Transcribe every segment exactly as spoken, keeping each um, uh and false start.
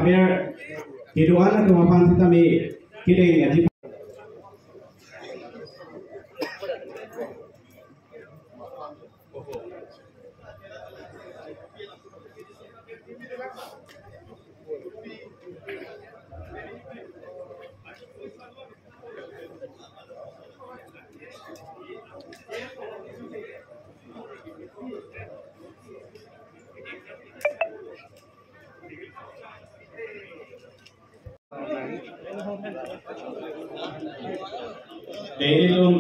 Aber kedo-an atum aphan sitame kedeng aji. Ilitum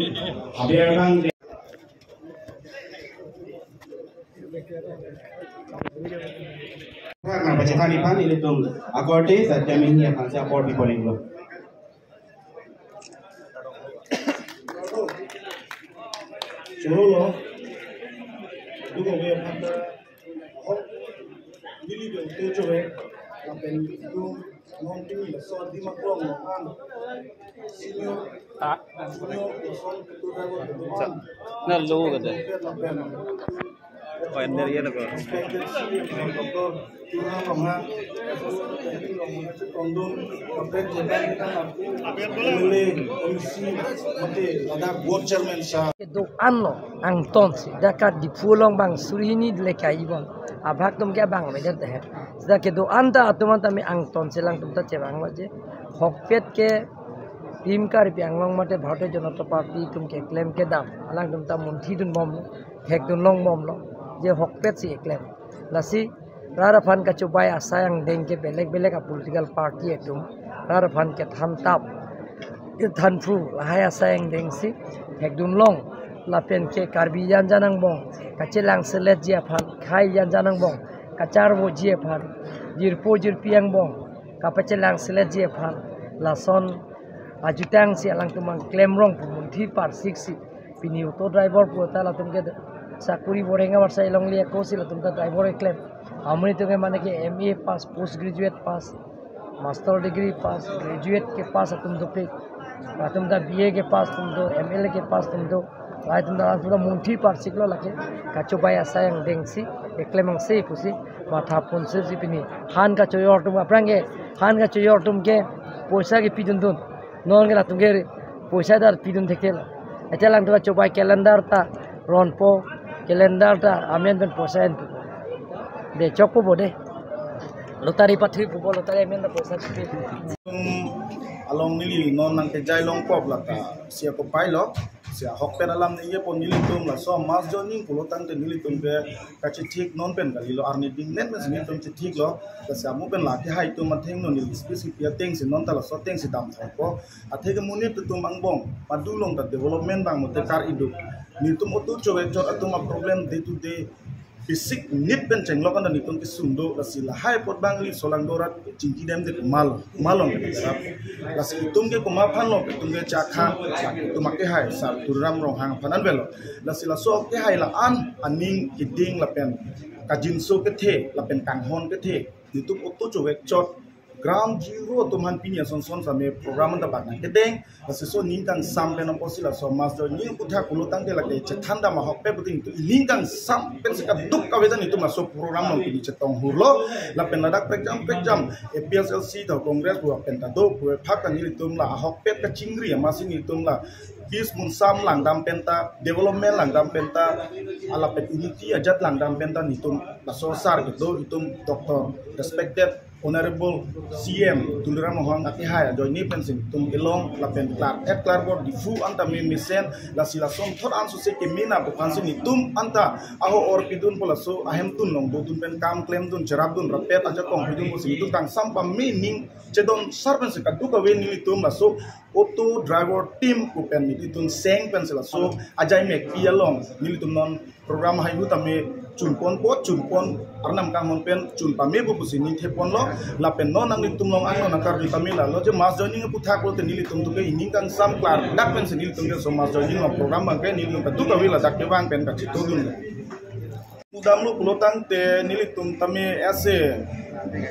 aber abang nangpachethang aphan ilitum akorte Satyam Enghi aphan si apor piponlo. Choro lo. Dugo be aphan ta. Hok. Neli be utu choro. Lapen tu non timi laso Dima Krong lo an. Senior. Ah. Senior person tu dago tu an. Na lo gada. Lapen. Pointer ye lago. Kedo-an lo angton si, dak Diphu along bang suri hini le kai bon. Abhag atum ke bang medet deh. Sita kedo-an ta atum an tame angton si alangtum ta chevanglo je. Hokpet ke Team Karbi Anglong mate Bharatiya Janata Party atum keklem kedam alangtum ta munthi dunbomlo, thekdun longbomlo, je hokpet si keklem. Lasi rat aphan kachobai asai angdeng ke belek belek a political party atum rat aphan kethan tap, kethan phu, lahai asai angdeng si thekdun long, lapen ke Karbi janjan angbong kachelang seletji aphan, khei janjan angbong kacharvoji aphan, jirpo jirpi angbong kapachelang seletji aphan, lason ajutang si alangtum nangklem rong pu munthi parsik si. Pini auto driver pu ta latum ke sakuri boreng avar sai longle ako si latum ta driver keklem. Amonit atum ke mane ke M A pass, post graduate pass, master degree pass, graduate ke pass atum dopik. Latum ta B A ke pass atum do, M L A ke pass atum do. Lahai atum ta latum ta munthi parsiklo lake. Kachobai asai angdeng si, keklem angse pusi, matha ponsi si pini. Han kachoyor atum aphrang ke, han kachoyor atum ke, poisa ke pidun dun. Non ke latum ke poisa ta pidun thekthe lo. Ete alangtum chobai calendar ta ronpo, calendar ta amen pen poisa enpo. De chokpo bo de. Lottery patri pupo, lottery amen ta poisa pi. Along neli non nangkejai longpo lata si ako pailo. Si ahokpet alam ningje pon nelitum laso mass joining pulo tangte nelitum ke kachethik non pen kalilo, arni dingnet pen si nelitum chethiklo. Lasi amu pen lake hai atum athengno neli speech kipi ateng si non ta laso ateng si damthorpo. Athe ke monit atum angbong, padu along ta development bang mote kar-iduk. Nelitum auto chowek chot atum a problem day to day basic need pen chenglok an ta nelitum kesung do, lasi lahai apot bang neli solangdo rat chingki dem de komat lo, komat along ke sarap. Lasi itum ke komat aphan lo, itum ke chakha, itum akehai sar Tuliram Ronghang aphan an avelo. Lasi laso akehai la-an aning keding lapen kajinso kethe lapen kanghon kethe nelitum auto chowek chot ground zero atum aphan pini ason son same program an ta bang nangkedeng. Lasi laso aning kangsam pen apotsi laso mass joining aphuthak pulo tangte lake chethan dam ahokpet putin tu aning kangsam pen si kaduk kave ta nelitum laso program along pini chetong hurlo. Lapen ladak prekjam prekjam A P H L C ta Congress pu pen ta do pu phak ta nelitum la ahokpet kachingri amatsi nelitum la peace munsam langdam pen ta, development langdam pen ta, lapen unity ajat langdam pen ta nelitum laso sar kedo itum Doctor respected Honorable C M Tuliram Ronghang akehai ajoine pensi nelitum kelong lapen klar et klar bor Diphu an ta me mesen, lasi lason thot an suse kemena pu aphansi nelitum an ta aho-or pidunpo, laso ahemtun along dodun pen kam klemdun cherapdun rapet ajakong pidunpo si nelitum kangsam pame ning chedon sar pensi kaduk kave nelitum laso auto driver team pu pen nelitum seng pensi laso ajai mekpi along nelitum non program haihu tame chunponpo, chunpon arnam kanghon pen chun pamepo pusi ningtheponlo. Lapen non nanglitum along angno nangkarju tame lalo je mass joining aphuthak pulote nelitum tu ke aning kangsam klardak pensi nelitum ke laso mass joining along program bang ke nelitum kaduk kave ladak kevang pen kachitodun. Mudamlo pulo tangte nelitum tame ase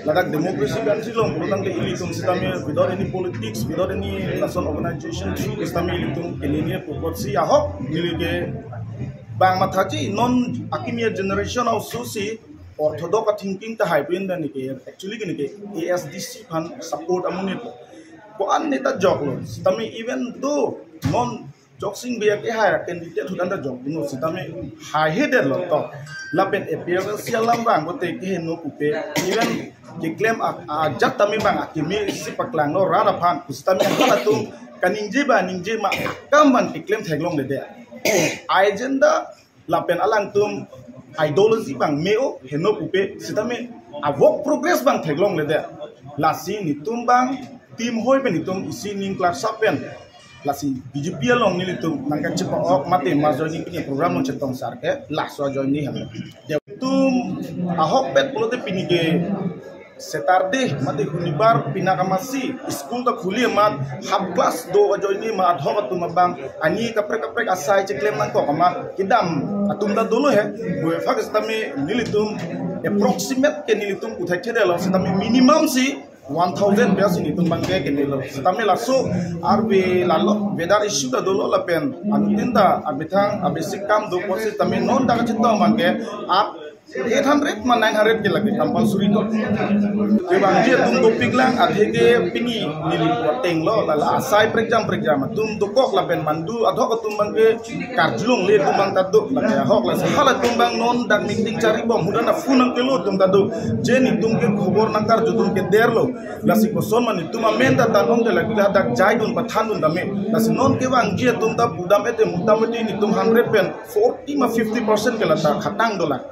ladak democracy country along pulo tangte ilitum sitame without any politics, without any lason organization through sitame ilitum kenini pukot si ahok neli ke bang mathaji non akimi generation also si orthodox a thinking ta hai pin dan ke, actually ke ne ke A S D C aphan support amonit lo. Ko-an ne ta joklo. Sitame even though non Joksing Bey ke hai ra candidate hudan ta jokdunlo, sitame hai he det lo to. Lapen A P H L C alam abang ko te keheno pupe, even keklem a, ajat tame abang akimi si paklanglo rat aphan, sitame halatum kaningje ba ningje ma akam abang keklem theklongledet. Agenda lapen alangtum ideology abang me-o, heno pupe, sitame a work progress abang theklongledet. Lasi netum abang team hoi pen netum isi ning klar sa pen, lasi B J P along nelitum nangkachepa-ok mate ma joining pini program along chetong sar ke, laso joining ham. Netum ahokpet pulote pini ke Saturday mate Shonibar pinakamatsi school ta khuli amat, half class do ajoine ma adhok atum abang ani kaprek kaprek asai cheklem nangkok amat kedam atum ta dolo he. Bue fak sitame nelitum approximate ke nelitum uthai chedelo, sitame minimum si one thousand pe si netum abang ke kenelo. Sitame laso arve lalo weather issue ta dolo lapen anuttin ta abithang a basic kam do apot sitame non dak chetong abang ke ap eight hundred ma nine hundred ke lake compulsory do. Kevangji atum dopiklang, athe ke pini neli patenglo, lala asai prekjam prekjam atum dokok lapen mandu adhok atum abang ke karjulongle atum abang ta do, lake ahok lasi halatum abang non dak meeting chari bom, hudan a phone nangkelo atum ta do. Je netum ke khobor nangkarju atum ke derlo. Lasi koson ma netum amen ta tan ong te lake hadak jaidun pathandun tame. Lasi non kevangji atum ta pudam ete motamoti netum hundred pen forty ma fifty percent ke lata khatang dolang.